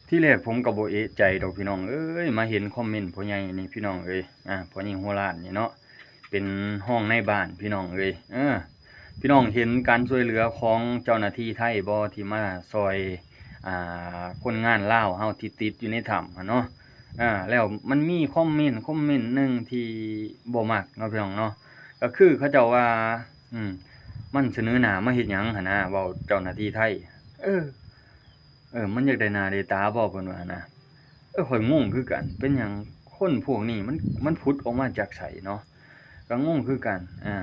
ທີແລກຜົມກໍບໍ່ເອະໃຈດອກພີ່ນ້ອງເອີຍ ມາເຫັນຄອມເມັນພໍ່ໃຫຍ່ນີ້ພີ່ນ້ອງເອີຍ ອາ ພໍ່ໃຫຍ່ຫົວລ້ານນີ້ເນາະ ເປັນຮອງນາຍບ້ານພີ່ນ້ອງເອີຍ ເອີ ພີ່ນ້ອງເຫັນການຊ່ວຍເຫຼືອຂອງເຈົ້າໜ້າທີ່ໄທບໍ່ ທີ່ມາຊ່ອຍ ອ່າ ຄົນງານລາວເຮົາທີ່ຕິດຢູ່ໃນຖ້ຳຫັ້ນເນາະ ອາ ແລ້ວມັນມີຄອມເມັນ ຄອມເມັນໜຶ່ງທີ່ບໍ່ມັກເນາະພີ່ນ້ອງເນາະ ກໍຄືເຂົາເຈົ້າວ່າ ອືມ ມັນສະເໜີໜ້າມາເຮັດຫຍັງຫັ້ນນະ ເວົ້າເຈົ້າໜ້າທີ່ໄທ ເອີ ເອີ ມັນຢາກໄດ້ໜ້າໄດ້ຕາບໍ່ ເພິ່ນວ່ານະ ເອີ ຂ້ອຍງົງຄືກັນ ເປັນຫຍັງຄົນພວກນີ້ມັນ ມັນຜຸດອອກມາຈາກໃສເນາະ ກໍງົງຄືກັນ ອາ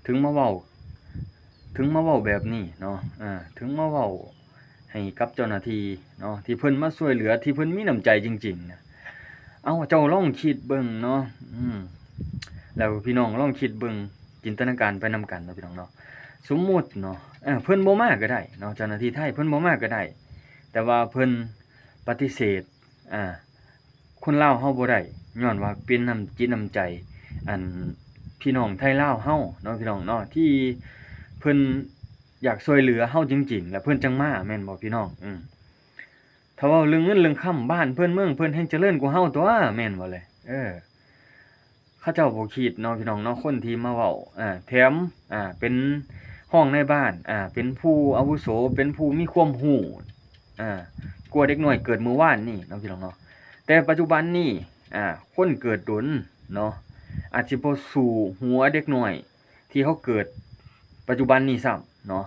ເຖິງມາເວົ້າ ເຖິງມາເວົ້າແບບນີ້ເນາະ ອາ ເຖິງມາເວົ້າໃຫ້ກັບເຈົ້າໜ້າທີ່ເນາະ ທີ່ເພິ່ນມາຊ່ວຍເຫຼືອ ທີ່ເພິ່ນມີນ້ຳໃຈຈິງໆນະ ເອົາ ເຈົ້າລອງຄິດເບິ່ງເນາະ ອືມ ແລ້ວພີ່ນ້ອງລອງຄິດເບິ່ງ ຈິນຕະນາການໄປນຳກັນເນາະພີ່ນ້ອງເນາະ ສົມມຸດເນາະ ເອີ ເພິ່ນບໍ່ມາກໍໄດ້ເນາະ ເຈົ້າໜ້າທີ່ໄທເພິ່ນບໍ່ມາກໍໄດ້ ແຕ່ວ່າເພິ່ນປະຕິເສດ ອາ ຄົນລາວເຮົາບໍ່ໄດ້ ຍ້ອນວ່າເປັນນ້ຳຈິດນ້ຳໃຈ ອັນ ພີ່ນ້ອງໄທລາວເຮົາເນາະ ພີ່ນ້ອງເນາະ ທີ່ເພິ່ນຢາກຊ່ວຍເຫຼືອເຮົາຈິງໆ ແລ້ວເພິ່ນຈັ່ງມາ ແມ່ນບໍ່ພີ່ນ້ອງ? ອືມ ຖ້າເວົ້າເລື່ອງເງິນເລື່ອງຄຳ ບ້ານເພິ່ນເມືອງເພິ່ນແຮ່ງຈະເລີນກວ່າເຮົາຕົວະ ແມ່ນບໍ່ແລະ? ເອີ ເຂົາເຈົ້າບໍ່ຄິດເນາະພີ່ນ້ອງເນາະ ຄົນທີ່ມາເວົ້າ ອາ ແຖມ ອາ ເປັນຮອງນາຍບ້ານ ອາ ເປັນຜູ້ອາວຸໂສ ເປັນຜູ້ມີຄວາມຮູ້ ອາ ກວ່າເດັກນ້ອຍເກີດມື້ວານນີ້ເນາະພີ່ນ້ອງເນາະ ແຕ່ປັດຈຸບັນນີ້ ອາ ຄົນເກີດດົນເນາະ ອາດຊິບໍ່ສູ້ຫົວເດັກນ້ອຍທີ່ເຂົາເກີດປັດຈຸບັນນີ້ຊ້ຳເນາະ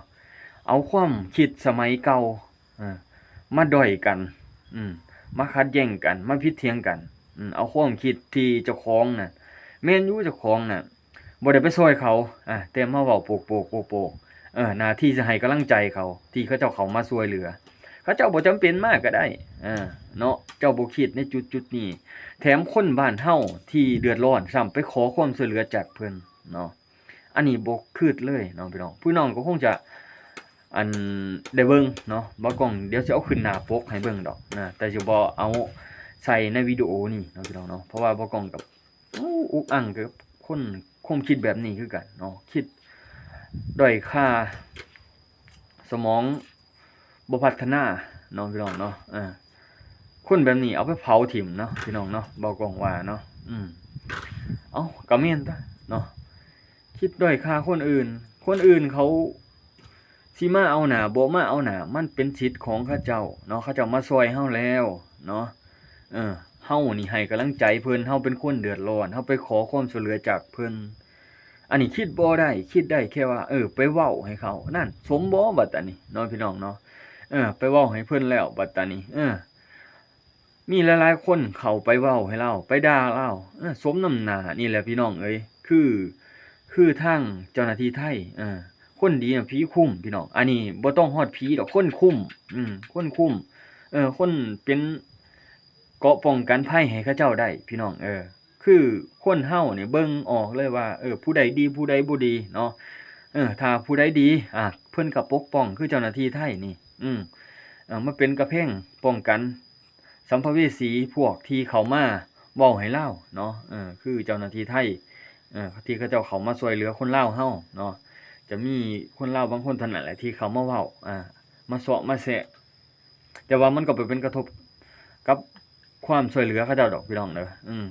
ເອົາຄວາມຄິດສະໄໝເກົ່າ ເອີ ມາດ້ອຍກັນ ອືມ ມາຂັດແຍ່ງກັນ ມາຜິດຖຽງກັນ ອືມ ເອົາຄວາມຄິດທີ່ເຈົ້າຂອງນັ້ນ ແມ່ນຢູ່ເຈົ້າຂອງນັ້ນບໍ່ໄດ້ໄປຊ່ອຍເຂົາ ອາ ແຕ່ມາເວົ້າໂປກໆ ໂປກໆ ເອີ ໜ້າທີ່ຈະໃຫ້ກຳລັງໃຈເຂົາ ທີ່ເຂົາເຈົ້າເຂົ້າມາຊ່ວຍເຫຼືອ ເຂົາເຈົ້າບໍ່ຈຳເປັນມາກໍໄດ້ ເອີ ເນາະ ເຈົ້າບໍ່ຄິດໃນຈຸດໆນີ້ ແຖມຄົນບ້ານເຮົາທີ່ເດືອດຮ້ອນຊ້ຳໄປຂໍຄວາມຊ່ວຍເຫຼືອຈາກເພິ່ນເນາະ. ອັນນີ້ບໍ່ຄືດເລີຍເນາະພີ່ນ້ອງ ພີ່ນ້ອງກໍຄົງຈະ ອັນ ໄດ້ເບິ່ງເນາະ ບ່າວກ້ອງດຽວຊິເອົາຂຶ້ນໜ້າປົກໃຫ້ເບິ່ງດອກນະ ແຕ່ຊິບໍ່ເອົາໃສ່ໃນວິດີໂອນີ້ເນາະພີ່ນ້ອງເນາະ ເພາະວ່າບ່າວກ້ອງກໍ ໂອ້ ອຸກອັ່ງກັບຄົນຄວາມຄິດແບບນີ້ຄືກັນເນາະ ຄິດດ້ອຍຄ່າ ສະໝອງບໍ່ພັດທະນາເນາະພີ່ນ້ອງເນາະ ເອີ ຄົນແບບນີ້ເອົາໄປເຜົາຖິ້ມເນາະພີ່ນ້ອງເນາະ ບ່າວກ້ອງວ່າເນາະ ອືມ ເອົ້າ ກໍແມ່ນຕົວະເນາະ ຄິດດ້ອຍຄ່າຄົນອື່ນ ຄົນອື່ນເຂົາຊິມາເອົາໜ້າ ບໍ່ມາເອົາໜ້າ ມັນເປັນສິດຂອງເຂົາເຈົ້າເນາະ ເຂົາເຈົ້າມາຊ່ອຍເຮົາແລ້ວເນາະ ເອີ ເຮົານີ້ໃຫ້ກຳລັງໃຈເພິ່ນ ເຮົາເປັນຄົນເດືອດຮ້ອນ ເຮົາໄປຂໍຄວາມຊ່ວຍເຫຼືອຈາກເພິ່ນ ອັນນີ້ຄິດບໍ່ໄດ້ ຄິດໄດ້ແຄ່ວ່າ ເອີ ໄປເວົ້າໃຫ້ເຂົາ ນັ້ນ ສົມບໍ່ບັດຕານີ້ເນາະ ພີ່ນ້ອງເນາະ ເອີ ໄປເວົ້າໃຫ້ເພິ່ນແລ້ວບັດຕານີ້ ເອີ ມີຫຼາຍໆຄົນເຂົ້າໄປເວົ້າໃຫ້ລາວ ໄປດ່າລາວ ເອີ ສົມນ້ຳໜ້ານີ້ແຫຼະພີ່ນ້ອງເອີຍ ຄື ຄືທາງເຈົ້າໜ້າທີ່ໄທ ເອີ ຄົນດີນະຜີຄຸມພີ່ນ້ອງ ອັນນີ້ບໍ່ຕ້ອງຮອດຜີດອກ ຄົນຄຸມ ອືມ ຄົນຄຸມ ເອີ ຄົນເປັນເກາະປ້ອງກັນໄພໃຫ້ເຂົາເຈົ້າໄດ້ພີ່ນ້ອງ ເອີ ຄືຄົນເຮົານີ້ເບິ່ງອອກເລີຍວ່າ ເອີ ຜູ້ໃດດີ ຜູ້ໃດບໍ່ດີເນາະ ເອີ ຖ້າຜູ້ໃດດີ ອາ ເພິ່ນກໍປົກປ້ອງ ຄືເຈົ້າໜ້າທີ່ໄທນີ້ ອືມ ເອີ ມາເປັນກຳແພງປ້ອງກັນ ສຳພະເວສີພວກທີ່ເຂົ້າມາເວົ້າໃຫ້ລາວເນາະ ເອີ ຄືເຈົ້າໜ້າທີ່ໄທ ເອີ ທີ່ເຂົາເຈົ້າເຂົ້າມາຊ່ວຍເຫຼືອຄົນລາວເຮົາເນາະ ຈະມີຄົນລາວບາງຄົນເທົ່ານັ້ນແຫຼະທີ່ເຂົ້າມາເວົ້າ ອາ ມາເຊາະມາແຊະ ແຕ່ວ່າມັນກໍບໍ່ເປັນກະທົບກັບຄວາມຊ່ວຍເຫຼືອເຂົາເຈົ້າດອກພີ່ນ້ອງເດີ ອືມ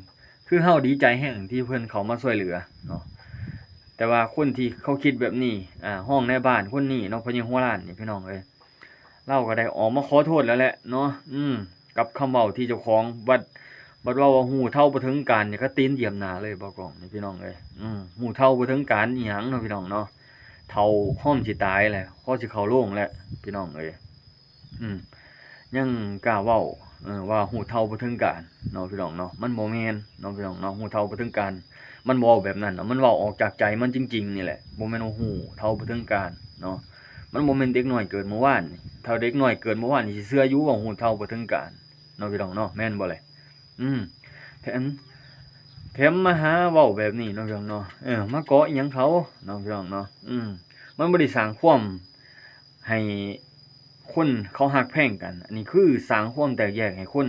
ຄືເຮົາດີໃຈແຮງທີ່ເພິ່ນເຂົ້າມາຊ່ວຍເຫຼືອເນາະ ແຕ່ວ່າຄົນທີ່ເຂົາຄິດແບບນີ້ ອາ ຮອງນາຍບ້ານຄົນນີ້ເນາະ ພໍ່ໃຫຍ່ຫົວລ້ານນີ້ພີ່ນ້ອງເອີຍ ລາວກໍໄດ້ອອກມາຂໍໂທດແລ້ວແຫຼະເນາະ ອືມ ກັບຄຳເວົ້າທີ່ເຈົ້າຂອງບັດ ບັດເວົ້າວ່າຮູ້ເທົ່າບໍ່ເຖິງການນີ້ ກໍຕີນຢຽບໜ້າເລີຍ ບ່າວກ້ອງນີ້ພີ່ນ້ອງເອີຍ ອືມ ຮູ້ເທົ່າບໍ່ເຖິງການອີ່ຫຍັງເນາະພີ່ນ້ອງເນາະ ເຖົ້າຮອມຊິຕາຍແລ້ວ ພໍຊິເຂົ້າໂລງແລ້ວ ພີ່ນ້ອງເອີຍ ອືມ ຍັງກ້າເວົ້າ ເອີ ວ່າຮູ້ເທົ່າບໍ່ເຖິງການເນາະ ພີ່ນ້ອງເນາະ ມັນບໍ່ແມ່ນເນາະ ພີ່ນ້ອງເນາະ ຮູ້ເທົ່າບໍ່ເຖິງການ ມັນເວົ້າແບບນັ້ນເນາະ ມັນເວົ້າອອກຈາກໃຈມັນຈິງໆນີ້ແຫຼະ ບໍ່ແມ່ນວ່າຮູ້ເທົ່າບໍ່ເຖິງການເນາະ ມັນບໍ່ແມ່ນເດັກນ້ອຍເກີດມື້ວານນີ້ ຖ້າເດັກນ້ອຍເກີດມື້ວານນີ້ ຊິເຊື່ອຢູ່ວ່າຮູ້ເທົ່າບໍ່ເຖິງການເນາະ ພີ່ນ້ອງເນາະ ແມ່ນບໍ່ແຫຼະ? ອືມ ແຖມ ແຖມມາຫາເວົ້າແບບນີ້ເນາະ ພີ່ນ້ອງເນາະ ເອີ ມາເກາະອີ່ຫຍັງເຂົາເນາະ ພີ່ນ້ອງເນາະ ອືມ ມັນບໍ່ໄດ້ສ້າງຄວາມ ໃຫ້ຄົນເຂົາຮັກແພງກັນ ອັນນີ້ຄືສ້າງຄວາມແຕກແຍກໃຫ້ຄົນ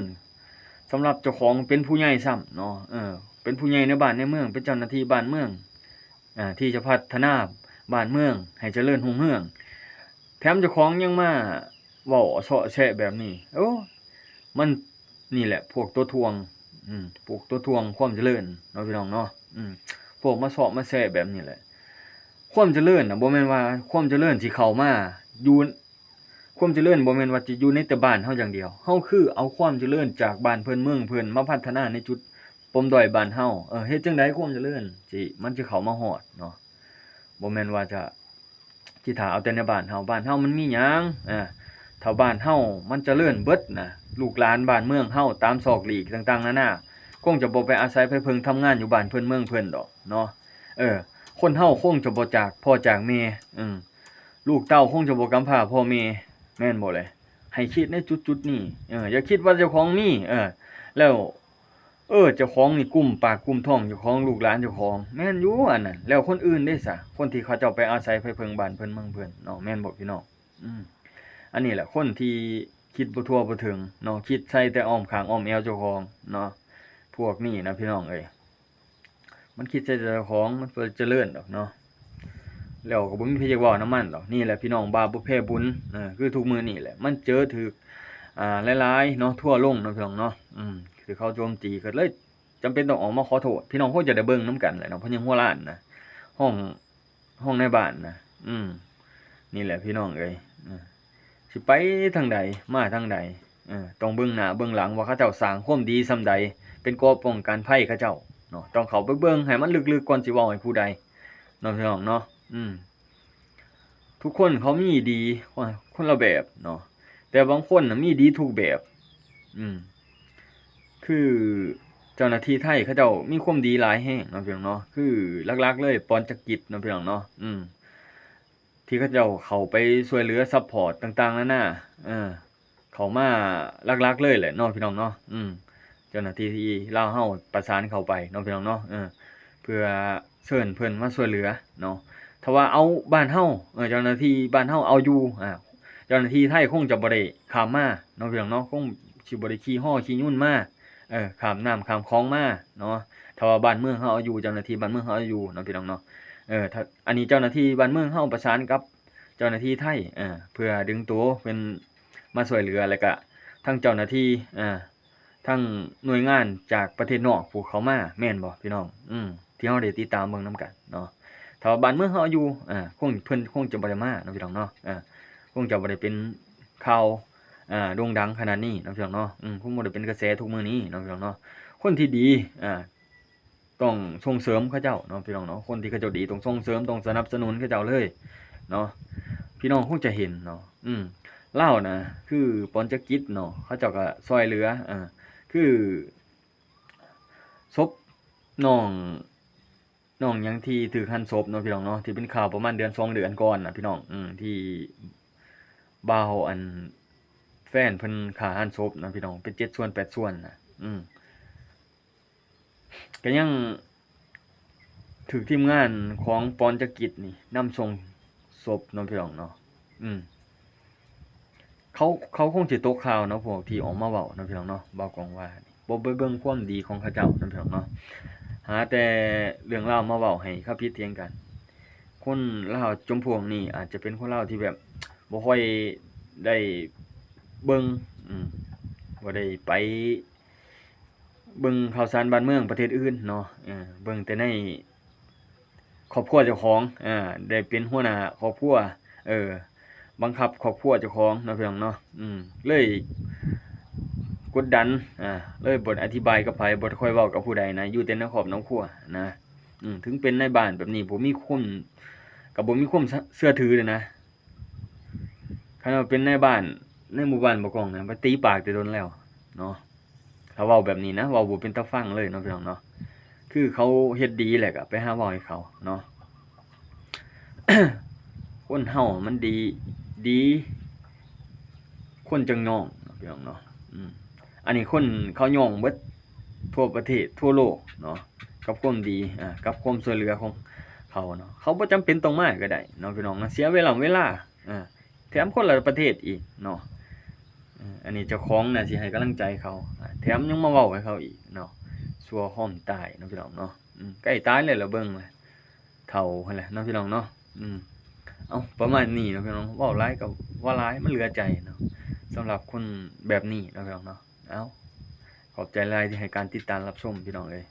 ສຳລັບເຈົ້າຂອງເປັນຜູ້ໃຫຍ່ຊ້ຳເນາະ ເອີ ເປັນຜູ້ໃຫຍ່ໃນບ້ານໃນເມືອງ ເປັນເຈົ້າໜ້າທີ່ບ້ານເມືອງ ອາ ທີ່ຈະພັດທະນາບ້ານເມືອງໃຫ້ຈະເລີນຮຸ່ງເຮືອງ ແຖມເຈົ້າຂອງຍັງມາເວົ້າເຊາະແຊະແບບນີ້ ໂອ້ ມັນນີ້ແຫຼະ ພວກຕົວຖ່ວງ ອືມ ພວກຕົວຖ່ວງຄວາມຈະເລີນເນາະ ພີ່ນ້ອງເນາະ ອືມ ພວກມາເຊາະມາແຊະແບບນີ້ແຫຼະ. ຄວາມຈະເລີນນະ ບໍ່ແມ່ນວ່າຄວາມຈະເລີນຊິເຂົ້າມາຢູ່ ຄວາມຈະເລີນບໍ່ແມ່ນວ່າຈະຢູ່ໃນແຕ່ບ້ານເຮົາຢ່າງດຽວ. ເຮົາຄືເອົາຄວາມຈະເລີນຈາກບ້ານເພິ່ນເມືອງເພິ່ນມາພັດທະນາໃນຈຸດປົມດ້ອຍບ້ານເຮົາ. ເອີ ເຮັດຈັ່ງໃດຄວາມຈະເລີນຊິ ມັນຈະເຂົ້າມາຮອດເນາະ. ບໍ່ແມ່ນວ່າຈະ ຊິຖ້າເອົາແຕ່ໃນບ້ານເຮົາ. ບ້ານເຮົາມັນມີຫຍັງ? ອາ ຖ້າບ້ານເຮົາມັນຈະເລີນເບິດນະ ລູກຫຼານບ້ານເມືອງເຮົາຕາມຊອກຫຼີກຕ່າງໆນານາ ຄົງຈະບໍ່ໄປອາໄສໄປເພິ່ງທຳງານຢູ່ບ້ານເພິ່ນເມືອງເພິ່ນດອກເນາະ. ເອີ ຄົນເຮົາຄົງຈະບໍ່ຈາກພໍ່ຈາກແມ່ ອືມ ລູກເຕົ້າຄົງຈະບໍ່ກຳພ້າພໍ່ແມ່ ແມ່ນບໍ່ແລະ? ໃຫ້ຄິດໃນຈຸດໆນີ້ ເອີ ຢ່າຄິດວ່າເຈົ້າຂອງມີ ເອີ ແລ້ວ ເອີ ເຈົ້າຂອງນີ້ກຸ້ມປາກກຸ້ມທ້ອງເຈົ້າຂອງ ລູກຫຼານເຈົ້າຂອງ ແມ່ນຢູ່ອັນນັ້ນ. ແລ້ວຄົນອື່ນເດຊະ? ຄົນທີ່ເຂົາເຈົ້າໄປອາໄສໄປເພິ່ງບ້ານເພິ່ນເມືອງເພິ່ນເນາະ ແມ່ນບໍ່ພີ່ນ້ອງ? ອືມ ອັນນີ້ແຫຼະ ຄົນທີ່ຄິດບໍ່ທົ່ວບໍ່ເຖິງເນາະ ຄິດໃສ່ແຕ່ອ້ອມຂ້າງອ້ອມແອວເຈົ້າຂອງເນາະ ພວກນີ້ນະ ພີ່ນ້ອງເອີຍ. ມັນຄິດໃສ່ແຕ່ເຈົ້າຂອງ ມັນບໍ່ຈະເລີນດອກເນາະ ແລ້ວກໍບໍ່ມີໃຜຢາກເວົ້ານຳມັນດອກ. ນີ້ແຫຼະພີ່ນ້ອງ ບາບບໍ່ແພ້ບຸນ ເອີ ຄືທຸກມື້ນີ້ແຫຼະ ມັນເຈີຖືກ ອ່າ ຫຼາຍໆເນາະ ທົວລົງເນາະ ພີ່ນ້ອງເນາະ ອືມ ຖືກເຂົາໂຈມຕີ ກໍເລີຍຈຳເປັນຕ້ອງອອກມາຂໍໂທດ. ພີ່ນ້ອງຄົງຈະໄດ້ເບິ່ງນຳກັນແຫຼະເນາະ ເພິ່ນຍັງຫົວລ້ານນະ ຮ້ອງ ຫ້ອງນາຍບ້ານນະ ອືມ ນີ້ແຫຼະພີ່ນ້ອງເອີຍ ເອີ ຊິໄປທາງໃດ ມາທາງໃດ ເອີ ຕ້ອງເບິ່ງໜ້າເບິ່ງຫຼັງວ່າເຂົາເຈົ້າສ້າງຄວາມດີສ່ຳໃດ ເປັນເກາະປ້ອງກັນໄພເຂົາເຈົ້າເນາະ. ຕ້ອງເຂົ້າໄປເບິ່ງໃຫ້ມັນເລິກໆກ່ອນຊິເວົ້າໃຫ້ຜູ້ໃດເນາະ ພີ່ນ້ອງເນາະ. ອືມ ທຸກຄົນເຂົາມີດີຄົນລະແບບເນາະ ແຕ່ບາງຄົນນະມີດີທຸກແບບ ອືມ ຄືເຈົ້າໜ້າທີ່ໄທເຂົາເຈົ້າມີຄວາມດີຫຼາຍແຮງເນາະ ພີ່ນ້ອງເນາະ. ຄືຫຼັກໆເລີຍ ປອນຈະກິດເນາະ ພີ່ນ້ອງເນາະ ອືມ ທີ່ເຂົາເຈົ້າເຂົ້າໄປຊ່ວຍເຫຼືອ ຊັບພອດຕ່າງໆນານາ ເອີ ເຂົ້າມາຫຼັກໆເລີຍແຫຼະເນາະ ພີ່ນ້ອງເນາະ ອືມ ເຈົ້າໜ້າທີ່ລາວເຮົາປະສານເຂົ້າໄປເນາະ ພີ່ນ້ອງເນາະ ເອີ ເພື່ອເຊີນເພິ່ນມາຊ່ວຍເຫຼືອເນາະ. ຖ້າວ່າເອົາບ້ານເຮົາ ເອີ ເຈົ້າໜ້າທີ່ບ້ານເຮົາເອົາຢູ່ ອາ ເຈົ້າໜ້າທີ່ໄທຄົງຈະບໍ່ໄດ້ຂ້າມມາເນາະ ພີ່ນ້ອງເນາະ ຄົງຊິບໍ່ໄດ້ຂີ່ຫໍຂີ່ຍົນມາ ເອີ ຂ້າມນ້ຳຂ້າມຂອງມາເນາະ. ຖ້າວ່າບ້ານເມືອງເຮົາເອົາຢູ່ ເຈົ້າໜ້າທີ່ບ້ານເມືອງເຮົາເອົາຢູ່ເນາະ ພີ່ນ້ອງເນາະ ເອີ ຖ້າ ອັນນີ້ເຈົ້າໜ້າທີ່ບ້ານເມືອງເຮົາປະສານກັບເຈົ້າໜ້າທີ່ໄທ ເອີ ເພື່ອດຶງໂຕເພິ່ນມາຊ່ວຍເຫຼືອ ແລ້ວກະທາງເຈົ້າໜ້າທີ່ ເອີ ທາງໜ່ວຍງານຈາກປະເທດນອກຜູ້ເຂົ້າມາ ແມ່ນບໍ່ ພີ່ນ້ອງ? ອືມ ທີ່ເຮົາໄດ້ຕິດຕາມເບິ່ງນຳກັນເນາະ. ຖ້າວ່າບ້ານເມືອງເຮົາຢູ່ ອາ ຄົງ ເພິ່ນຄົງຈະບໍ່ໄດ້ມາເນາະ ພີ່ນ້ອງເນາະ ອາ ຄົງຈະບໍ່ໄດ້ເປັນຂ່າວ ອາ ໂດ່ງດັງຂະໜາດນີ້ເນາະ ພີ່ນ້ອງເນາະ ອືມ ຄົງບໍ່ໄດ້ເປັນກະແສທຸກມື້ນີ້ເນາະ ພີ່ນ້ອງເນາະ. ຄົນທີ່ດີ ອາ ຕ້ອງສົ່ງເສີມເຂົາເຈົ້າເນາະ ພີ່ນ້ອງເນາະ. ຄົນທີ່ເຂົາເຈົ້າດີຕ້ອງສົ່ງເສີມ ຕ້ອງສະໜັບສະໜູນເຂົາເຈົ້າເລີຍເນາະ. ພີ່ນ້ອງຄົງຈະເຫັນເນາະ ອືມ ລາວນະ ຄືປອນຈະກິດເນາະ ເຂົາເຈົ້າກໍຊ່ວຍເຫຼືອ ເອີ ຄືສົບນ້ອງ ນ້ອງຫຍັງທີ່ຖືກຫັນສົບເນາະ ພີ່ນ້ອງເນາະ ທີ່ເປັນຂ່າວປະມານເດືອນສອງເດືອນກ່ອນນະ ພີ່ນ້ອງ ອືມ ທີ່ບ່າວ ອັນ ແຟນເພິ່ນຂ້າຫັນສົບນະ ພີ່ນ້ອງ ເປັນເຈັດສ່ວນແປດສ່ວນນະ ອືມ ກໍຍັງຖືກທີມງານຂອງປອນຈະກິດນີ້ນຳສົ່ງສົບເນາະ ພີ່ນ້ອງເນາະ ອືມ ເຂົາ ເຂົາຄົງຊິຕົກຂ່າວເນາະ ພວກທີ່ອອກມາເວົ້າເນາະ ພີ່ນ້ອງເນາະ ບ່າວກອງວ່ານີ້ ບໍ່ໄປເບິ່ງຄວາມດີຂອງເຂົາເຈົ້າເນາະ ພີ່ນ້ອງເນາະ ຫາແຕ່ເລື່ອງລາວມາເວົ້າໃຫ້ເຂົາຜິດຖຽງກັນ. ຄົນລາວຈຳພວກນີ້ອາດຈະເປັນຄົນລາວທີ່ແບບບໍ່ຄ່ອຍໄດ້ເບິ່ງ ອືມ ບໍ່ໄດ້ໄປ ເບິ່ງຂ່າວສານບ້ານເມືອງປະເທດອື່ນເນາະ ເອີ ເບິ່ງແຕ່ໃນຄອບຄົວເຈົ້າຂອງ ເອີ ໄດ້ເປັນຫົວໜ້າຄອບຄົວ ເອີ ບັງຄັບຄອບຄົວເຈົ້າຂອງເນາະ ພີ່ນ້ອງເນາະ ອືມ ເລີຍກົດດັນ ອາ ເລີຍບໍ່ອະທິບາຍກັບໃຜ ບໍ່ຄ່ອຍເວົ້າກັບຜູ້ໃດນະ ຢູ່ແຕ່ໃນຄອບໃນຄົວນະ ອືມ ເຖິງເປັນນາຍບ້ານແບບນີ້ ບໍ່ມີຄົນ ກໍບໍ່ມີຄວາມເຊື່ອຖືເລີຍນະ. ຄັນວ່າເປັນນາຍບ້ານໃນໝູ່ບ້ານບໍ່ກອງນະ ໄປຕີປາກແຕ່ດົນແລ້ວເນາະ ຖ້າເວົ້າແບບນີ້ນະ ເວົ້າບໍ່ເປັນຕາຟັງເລີຍເນາະ ພີ່ນ້ອງເນາະ ຄືເຂົາເຮັດດີແລ້ວກໍໄປຫາເວົ້າໃຫ້ເຂົາເນາະ. ຄົນເຮົາມັນດີ ດີ ຄົນຈັ່ງຍ້ອງເນາະ ພີ່ນ້ອງເນາະ ອືມ ອັນນີ້ຄົນເຂົາຍ້ອງເບິດທົ່ວປະເທດທົ່ວໂລກເນາະ ກັບຄວາມດີ ອາ ກັບຄວາມຊ່ວຍເຫຼືອຂອງເຂົາເນາະ ເຂົາບໍ່ຈຳເປັນຕ້ອງມາກໍໄດ້ເນາະ ພີ່ນ້ອງເນາະ ເສຍເວລາ ເວລາ ອາ ແຖມຄົນລະປະເທດອີກເນາະ ເອີ ອັນນີ້ເຈົ້າຂອງໜ້າຊິໃຫ້ກຳລັງໃຈເຂົາ ອາ ແຖມຍັງມາເວົ້າໃຫ້ເຂົາອີກເນາະ ຊົ່ວຫ້ອມຕາຍເນາະ ພີ່ນ້ອງເນາະ ອືມ ໃກ້ຕາຍແລ້ວລະເບິ່ງ ເຖົ້າຫັ້ນແຫຼະເນາະ ພີ່ນ້ອງເນາະ ອືມ ເອົ້າ ປະມານນີ້ເນາະ ພີ່ນ້ອງ ເວົ້າຫຼາຍກໍວ່າຫຼາຍ ມັນເຫຼືອໃຈເນາະ ສຳລັບຄົນແບບນີ້ເນາະ ພີ່ນ້ອງເນາະ. ເອົ້າ ຂອບໃຈຫຼາຍທີ່ໃຫ້ການຕິດຕາມຮັບຊົມ ພີ່ນ້ອງເອີຍ.